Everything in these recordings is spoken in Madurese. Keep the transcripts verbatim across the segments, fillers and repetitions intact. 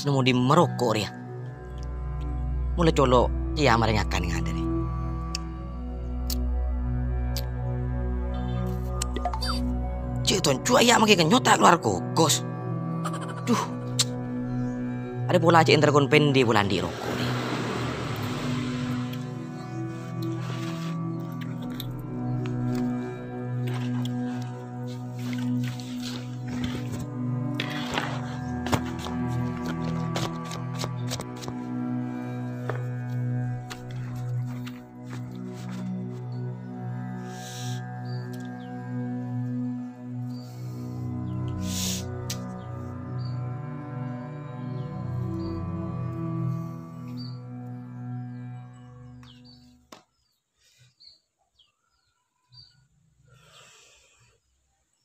Nemmo dimma roko' rèya? Mola colo' kèya marè ngakan ngadâ' rè. Cè' tonjhu aya' makè kennyot ta' kalowar gogos. Duh. Arè pola cè' èntar kon pendhi pola andi' roko' rè.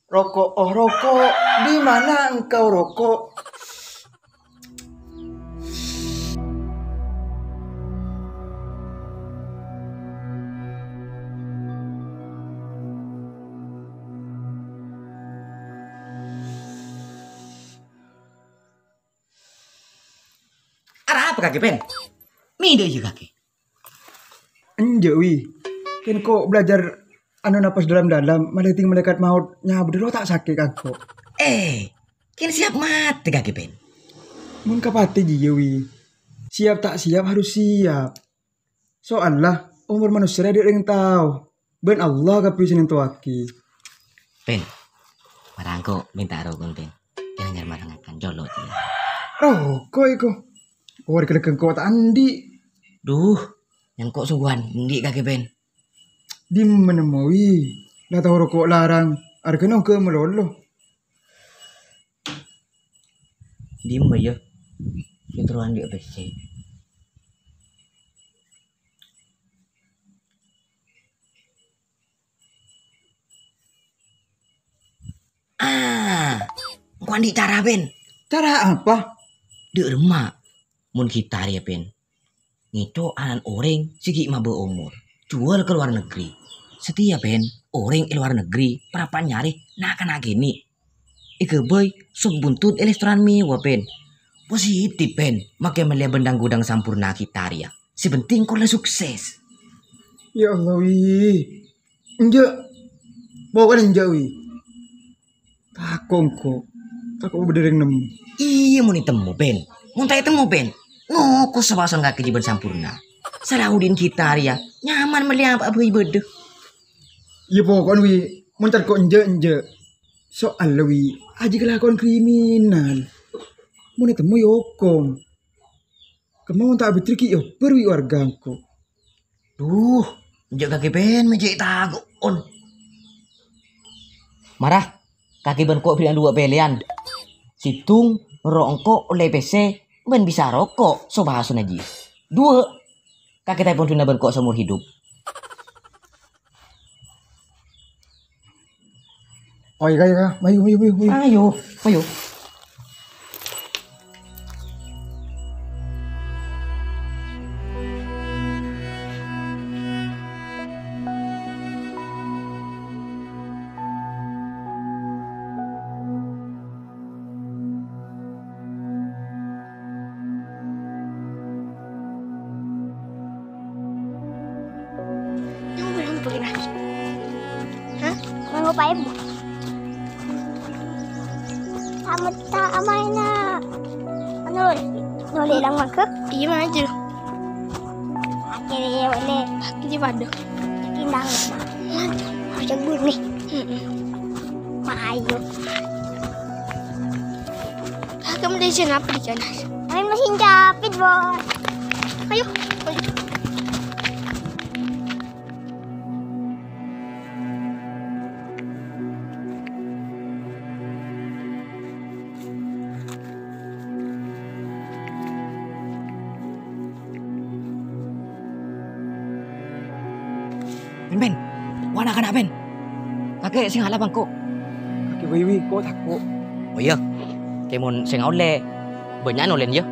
Roko', oh roko', di mana engkau roko'? Arapa kakè, Pen? Mèdâ iyâ kakè? Enjâ', Wi. Kèng ko' belajar anu napas dalam-dalam, malèding malaèkat maot nyabâdâ rowa ta' sakè' ka engko'. Eh, kèng siap matè kakè, Pen? Mon ka patè jiyâ, Wi. Siap ta' siap harus siap. Soalla, omor manossa rèya andi' orèng tao. Bân Allah kabbhi sè nantowaghi. Pen, mara engko' mènta roko', Pen. Kèng nyar mara ngakan colo' iyâ. Roko' iko. Warga lèghâng ko' ta' andi'. Duh, engko' songguwan andi' kakè, Pen. Dimma nemmo, Wi? La tao roko' larang, arghâna ongghâ malolo. Dimma, yâ? Sè terro andi' pèssè. Ah, engko' andi' cara, Pen. Cara apa? Dâ' remma, mon kita rèya, Pen. Ngèco' ana'na orèng sè ghi' mabâ omor, juwâl ka lowar negri. Satèya, Pen, orèng è lowar negri parappa'na nyarè na'-kana' kènè'. Èghâbây sop buntut è restoran mewah, Pen. Positif, Pen, makè mellèya bhândhâng-ghudhâng samporna kita rèya. Sè pentèng kolla sukses. Ya Allah, Wi. Enjâ'. Pokokna enjâ', Wi. Tako' engko'. Tako' bâdâ orèng nemmo. Iyâ, mon ètemmo, Pen. Mon ta' ètemmo, Pen, ngokos sapason kakè jhâ' bân samporna. Salahuddin kita rèya nyaman mellèya apa'a bhâi bâdâ. Iyâ, pokokna, Wi, mon tako' enjâ', enjâ'. Soalla, Wi, ajiyâ kalakowan kriminal. Mon ètemmo, yâ okom. Kemma mon ta' abhidhâr ghi' èobbhâr bi' warga engko'. Duh, enjâ' kakè, Pen, mè' cè' tako'on. Mara, kakè bân ko' bâdâ duwâ' pèlèyan. Sèttong, ro' engko' ollè pèssè bân bisa roko' sapasona jiyâ. Duwâ', kakè ta' èpondhuna bân ko' saomor hidup. Ayo, ayo, ayo. Mayu, mayu, mayu, mayu. Ayo, mayu. Hah? Mangko paèbu. Tamat ta' amaèna. Anu, nolè lang mangko. Iyâ, maju. Akhirnya, wale. Akhirnya padâ. Tindang. Maju. Aja buru nih. Heeh. Mak ayo. Kakak mau dari sini apa di sana? Ayo mesin capit, Bos. Ayo, ayo. Ben, Ben. Wa' na'-kana', Ben. Kakè sè ngala' bângko. Kakè bâi, wi, ko' tako'. Oh, iyâ. Kèmon sè ngaollè, bânnya'an ollèna, yâ.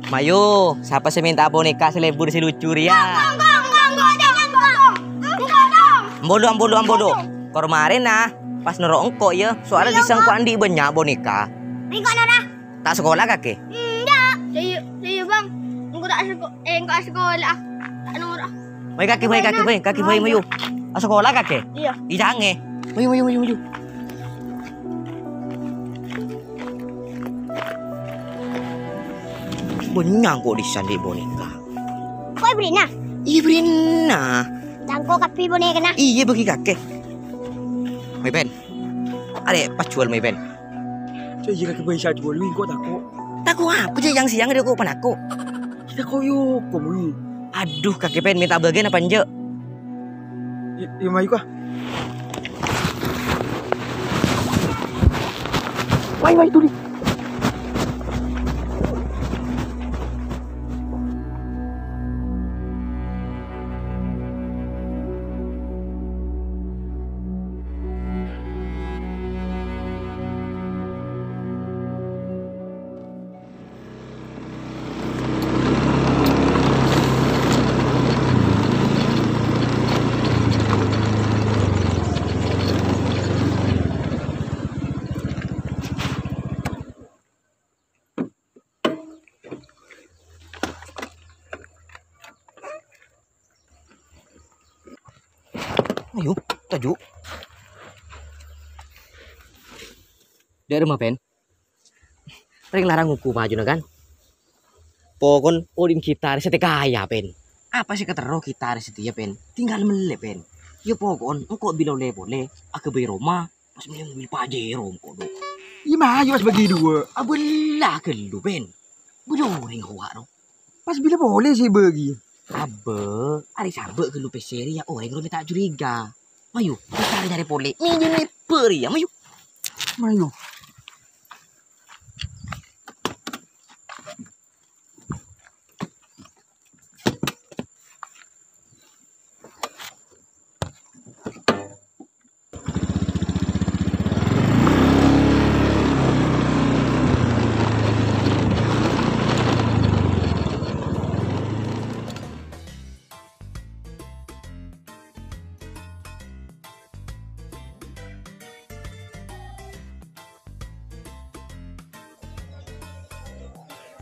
Mayu, sapa sè mènta boneka sè lebur sè lucu rèya? Engko', engko', engko', engko', engko', engko', engko', engko'. Ambodo, ambodo, ambodo. Kor marèna, pas noro' engko', yâ. Soalnya bisa engko' andi' bânnya' boneka. Engko' noro'. Ta' sakola kakè? Enggak. Saya, saya, Bang. Engko' ta' seko-, eh, engko' sakola. Ta' noro'. Woi, kakè, woi, kakè, woi, kakè, woi, mayu. Asakola kakè? Iya. Di tange. Mayu, mayu, mayu, mayu. Bânnya' engko' dissa' andi' boneka. Kok èberri'na? Iya, èberri'na. Tangko kabbhi bonekana. Iya, bagi kakè. Mai, Pen. Arè, pas jual, mai, Pen. Cè', iyâ kakè bhâi sè ajuwâl, wi, engko' tako'. Tako' apa, cè', yang siang ada kok panako? Kita koyo komo, wi. Aduh, kakè Pen mènta bâgiân apa enjâ'? I-, iya, mayu, ka. Wai, wai, tuli. Ayo, toju'. Dâ' remma, Pen? Rèng larang ongghu pajuna, kan? Pokon odhi'na kita rè satèya kaya, Pen. Apa sè èkaterro kita rè satèya, Pen? Tinggal mellè, Pen. Yâ pokon engko' bilâ ollè polè, aghâbây roma, pas mellè mobil Pajero engko', Du. Iyâ, mayu pas bâgi duwâ'. Abâlla ghâllu, Pen. Bâdâ orèng rowa, ro. Pas bilâ polè sè bâgi. Abbâ, arè sabâ' ghâllu pèssè rèya orèng rowa mè' ta' curiga. Mayu, kita nyarè polè. Minjhâmè bâriyâ, mayu. Mayu.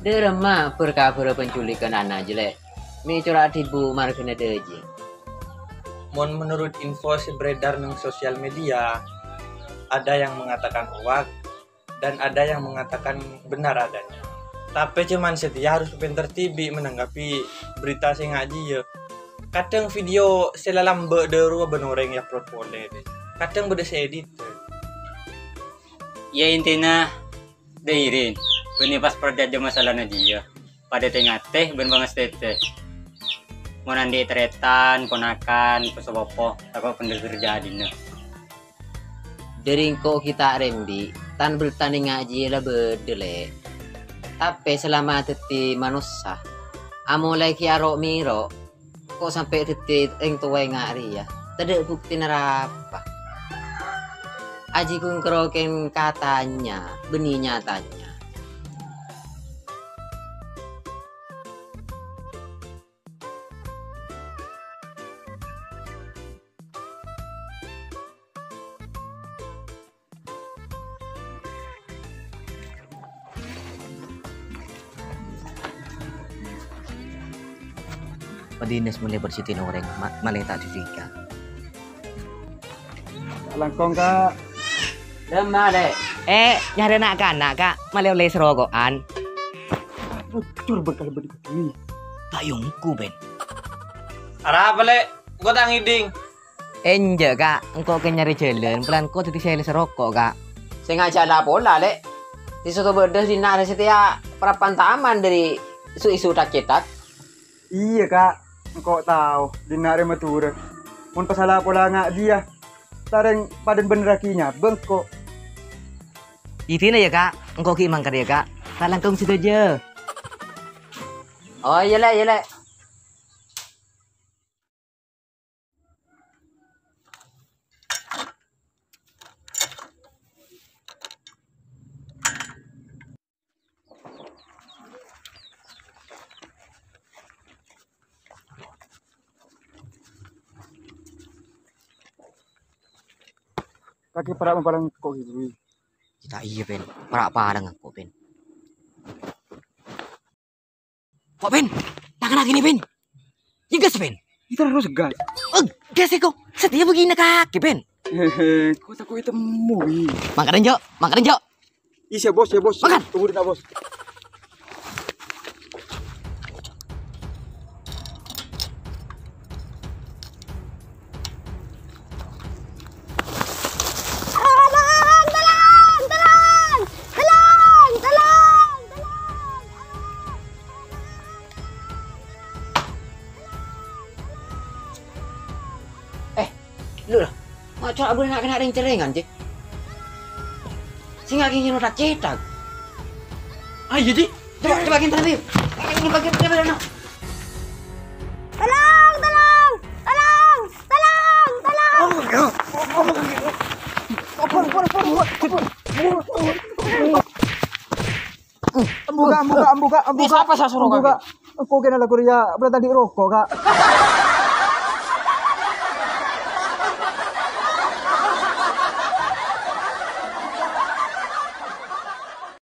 Dâ' remma bâr-kabhârrâ penculikan ana' jhâ', Lè'? Mè' cora' dhibu marghâna dâjâ. Mon menurut info sè beredar neng sosial media, ada yang mengatakan hoak dan ada yang mengatakan benar adanya. Tapè cè' man satèya harus pènter dhibi' menanggapi berita sè nga' jiyâ. Kadhâng video sè lalambâ' dâ' rowa bân orèng èupload polè, kadhâng bâdâ sè edit. Iyâ, intina, dâ' Irin, bânnè pas parcajâ masalana jiyâ. Padâ tè-ngatè bân pangastètè. Mon andi' tarètan, ponakan, po-sapopo, tako' pendeker jhâdina. Dâri engko' ghi' ta' rembi', tan-bârtana nga' jiyâ la bâdâ, Lè'. Tapè salama dhâddhi manossa, amolaè ghi' aro'-mèro', ko' sampè' dhâddhi rèng towa è nga' rèya, tadâ' buktèna arapa. Ajiyâ ghun karo kèng katanya, bânnè nyatanya. Padinès molaè parsèdhiyâna orèng, ma-, malè ta' curiga. Langkong, Kak. Dâmma, Lè'? Eh, nyarè na'-kana', Kak. Malè ollè saroko'an. Bocor bengkal bâdâ ghâdhuwi. Ta' ongghu, Ben. Arapa, Lè'? Engko' ta' ngèdhing. Enjâ', Kak. Engko' kèng nyarè jhâlân, polana engko' dhâddhi sales roko', Kak. Sè ngajhâk la pola, Lè'. Sè sèttong bâdâ dinna' rè satèya parappa'na ta' aman dâri su-, isu tak-cetak. Iyâ, Kak. Engko' tao, dinna' rè Madhurâ. Mon pasala pola nga' jiyâ, sareng padâ bennèrraghi nyabâng engko'. Idina yâ, Kak. Engko' ghi' mangkat yâ, Kak. Ta' langkong sadhâjâ. Oh, iyâ, Lè', iyâ, Lè'. Kakè para' mapalèng ko' ghi' buwi. Cè' ta' iyâ, Pèn. Para' palèng engko', Pèn. Ko', Pèn. Tanganna kènè', Pèn. Iyâ gas, Pèn. Terros gas. Eh, gas èko. Satèya bâgiyânna kakè, Pèn. Hehe, ko' tako' ètemmo, wi. Mangkana, Jok. Mangkana, Jok. Iyâ, Bos, iyâ, Bos. Makan. Tunggu dulu, Bos. Tolong, tolong, tolong, tolong, tolong, tolong. Eh, lu lah. Maco' abuna kena reng-cerengan, Cik. Sing lagi nyeno tak cetak. Ah, iya, Cik. Coba, coba kita lihat. Ini bagi kita berapa? Tolong, tolong, tolong, tolong, tolong. Ampun, ampun, ampun, ampun. Ambu, Kak, ambu, Kak, ambu, Kak, ambu, Kak. Sapa sasuruh, Kak? Engko' kènè' la Korea, berarti tadi roko', Kak.